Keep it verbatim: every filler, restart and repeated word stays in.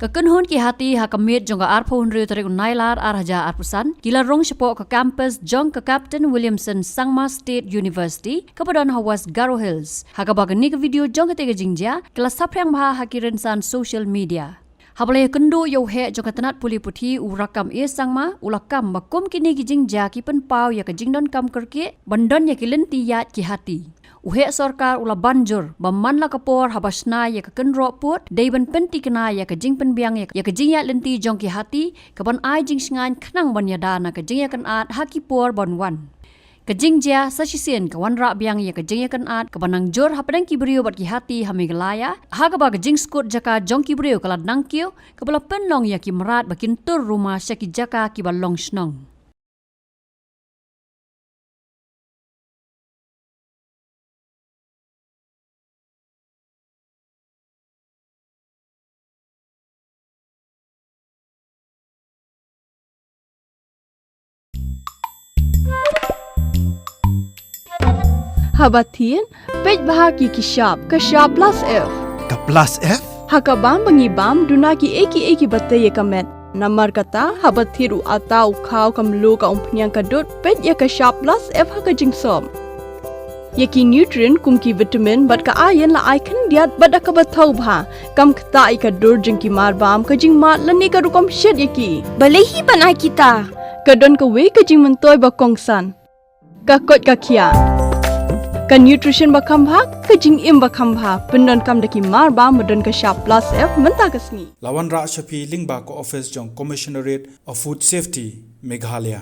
Ka kynhun ki hati ha ka miet jong ka arphew hynriew tarik u Nailar ar hajar arphew san ki la rung shapoh ka campus jong ka Captain Williamson Sangma State University kaba don ha West Garo Hills. Ha kaba kane ka video jong kata ka jingjia ka la saphriang bha ha ki rynsan social media. Haba la ïakynduh ïa u heh jong ka tnat pule puthi u Rakam A Sangma u la kam ba kum kine ki jingjia ki pynpaw ïa ka jingdonkam kyrkieh ban don ïa ki lynti ïaid ki hati. U heh sorkar u la ban jur ba man la ka por haba shna ïa ka kynroh pud dei ban pyntikna ïa ka jingpynbiang ïa ka jingïaid lynti jong ki hati kaban ai jingsngaiñ khnang ban ïada na ka jingïakynad ha ki por ban wan. Ka jingjia sa shisien ka wanrah biang ïa ka jingïakynad kaba nang jur hapdeng ki briew bad ki hati ha Meghalaya ha kaba ka jingskud jaka jong ki briew ka la dang kiew kaba la pynlong ïa ki mrad ba kin tur ruma sha ki jaka kiba long shnong. Haba thied, peit bha ki ki shap, ka shap plus F. Ka plus F? Ha ka bam ba ngi bam, duna ki ei ki ei kiba tei ïa ka met. Namar kata, haba thied u atta u khaw ka mluh ka umphniang ka dud, peit ïa ka shap plus F ha ka jingsop. Ïa ki nutrient kum ki vitamin bad ka iron la ai khyndiat bad da kaba thaw bha. Kam ktah ïa ka dur jong ki mar bam, ka jingmad lane ka rukom shet ïa ki. Balei hi ban ai kita? Ka don kawei ka jingmyntoi ba kongsan. Ka koit ka khiah. Ka nutrition ba kham bha, ka jingim ba kham bha. Pyndonkam da ki mar bam ba don ka shap plus F mynta ka sngi. La wanrah sha phi lyngba ka office jong Commissionerate of Food Safety, Meghalaya.